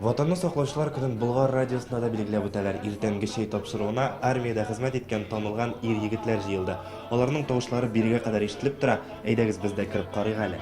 Ватанны саклаучылар көнен Болгар радиосында да билгеләп үтәләр. Иртәнге чәй тапшыруына армиядә хезмәт иткән танылган ир-егетләр җыелды. Аларның тавышлары бирегә кадәр ишетелеп тора. Әйдәгез, без дә кереп карыйк әле.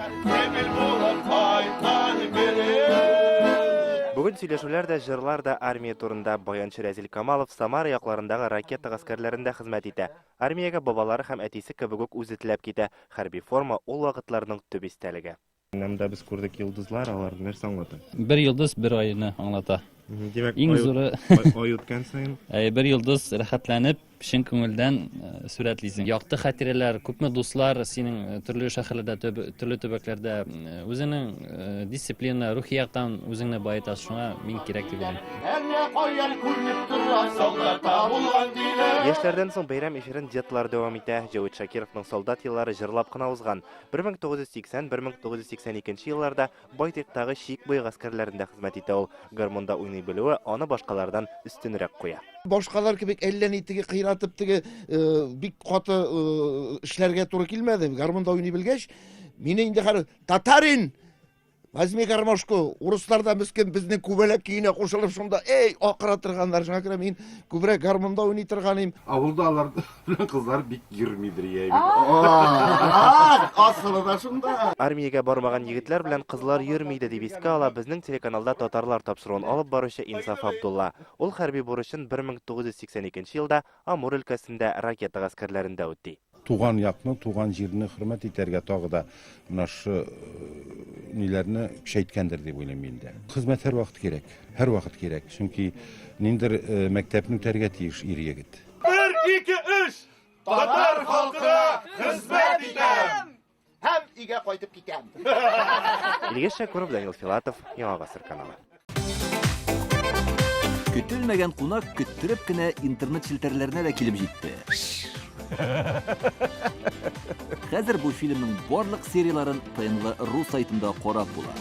Бүген сөйләшүләр дә, җырлар да армия турында. Баянчы Рәзил Камалов Самара якларындагы ракета гаскәрләрендә хезмәт итә. Армиягә бабалары һәм әтисе кебек үк үзе теләп китә. Хәрби форма, ул вакытларның төп истәлеге. Менә монда без күрдек йолдызлар, алар нәрсә аңлата? Бер йолдыз бер айны аңлата. Димәк, Иң ай, зуры ай, ай үткән саен Әй, бер йолдыз рәхәтләнеп, чын күңелдән э, сурәтлисең. Якты хатирәләр, күпме дуслар синең э, төрле шәһәрләрдә, төрле төбәкләрдә э, үзеңнең дисциплина, рухи яктан үзеңне баетасың. Шуңа мин кирәк дип уйлыйм. Әллә каян күренеп тора, солдатта булган диләр. Яшьләрдән соң бәйрәм эфирын детлар дәвам итә. Җәвит Шакировның солдат еллары җырлап кына узган. 1980-1982 елларда Байтиктагы чик буе гаскәрләрендә хезмәт итә ул. Гармунда уйный белүе аны башкалардан өстенрәк куя. Башкалар кебек әллә ни теге кыйратып теге э, бик каты э, эшләргә туры килмәде. Гармунда уйный белгәч, мине инде хәзер татарин Возьми гармошку, урыслар да мескен безнең күбәләк көенә кушылып шунда, эй, акыра торганнар. Шуңа күрә мин күбрәк гармунда уйный торган идем. Авылда алар белән кызлар бик йөрмидер, я бит. Асылы да шунда. Армиягә бармаган егетләр белән кызлар йөрми иде, дип искә ала безнең телеканалда Татарлар тапшыруын алып баручы Инсаф Абдулла. Ул хәрби бурычын 1982 елда Амур өлкәсендә ракета гаскәрләрендә үти. Туган якны, туган җирне хөрмәт итәргә тагы да менә шушы ниләрне көчәйткәндер дип уйлыйм мин дә. Хезмәт һәрвакыт кирәк, һәрвакыт кирәк, чөнки ниндер мәктәпне үтәргә тиеш ир-егет. Бер, ике, өч! Татар халкына хезмәт итәм! Һәм өйгә кайтып китәм. Илгиз Шәкүров, Данил Филатов, Яңа Гасыр каналы. Көтелмәгән кунак көттереп кенә интернет челтәрләренә дә килеп җитте. Хәзер бу фильмның барлык серияләрен ТНВ ру сайтында карап була.